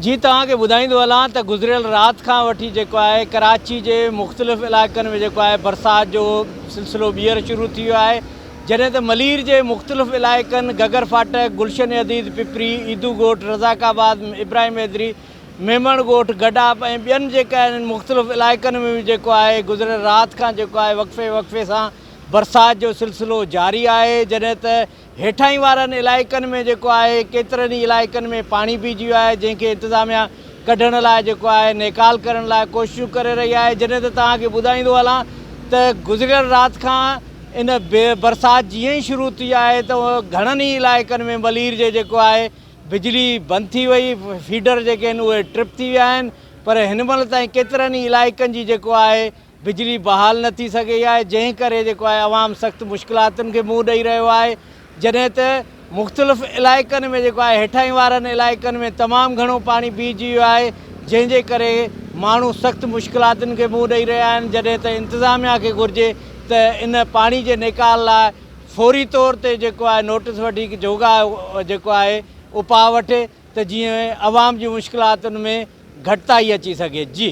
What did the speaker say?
جي توهان کي ٻڌائيندو هلان ته گذريل رات کان وٺي جيڪو آهي ڪراچي جي مختلف علائقن ۾ جيڪو آهي برسات جو سلسلو ٻيهر شروع ٿي ويو آهي جڏهن ته ملير جي مختلف علائقن گگر ڦاٽڪ، گلشن حديد، پپري، عيدو ڳوٺ، رزاق آباد، ابراهيم حيدري، ميمڻ ڳوٺ، گڏاپ ۽ ٻين جيڪا آهن مختلف علائقن ۾ به جيڪو آهي گذريل رات کان جيڪو آهي وقفي وقفي سان برسات جو سلسلو جاري آهي جڏهن ته هيٺاهين وارن علائقن ۾ جيڪو آهي ڪيترن ئي علائقن ۾ پاڻي بيهجي ويو آهي جنهن کي انتظاميا ڪڍڻ لاء جيڪو آهي نيڪال ڪرڻ لاء ڪوششون ڪري رهي آهي جڏهن ته توهان کي ٻڌائيندو هلان ته گذريل رات کان ان برسات جيئن ئي شروع ٿي آهي ته گهڻن ئي علائقن ۾ ملير جي جيڪو آهي بجلي بند ٿي وئي فيڊر جيڪي آهن اهي ٽرپ ٿي ويا آهن پر هن مهل تائين ڪيترن ئي علائقن جي جيڪو آهي بجلي بحال نه ٿي سگهي آهي جنهن ڪري جيڪو آهي عوام سخت مشڪلاتن کي منهن ڏئي رهيو آهي جڏهن ته مختلف علائقن ۾ جيڪو آهي هيٺاهين وارن علائقن ۾ تمام گهڻو پاڻي بيهجي ويو آهي جنهن جي ڪري ماڻهو سخت مشڪلاتن کي منهن ڏئي رهيا آهن جڏهن ته انتظاميا کي گهرجي ته ان پاڻي جي نيڪال لاء فوري طور تي جيڪو آهي نوٽس وٺي جوڳا جيڪو آهي اپاء وٺي ته جيئن عوام جي مشڪلاتن ۾ گهٽتائي اچي سگهي جي.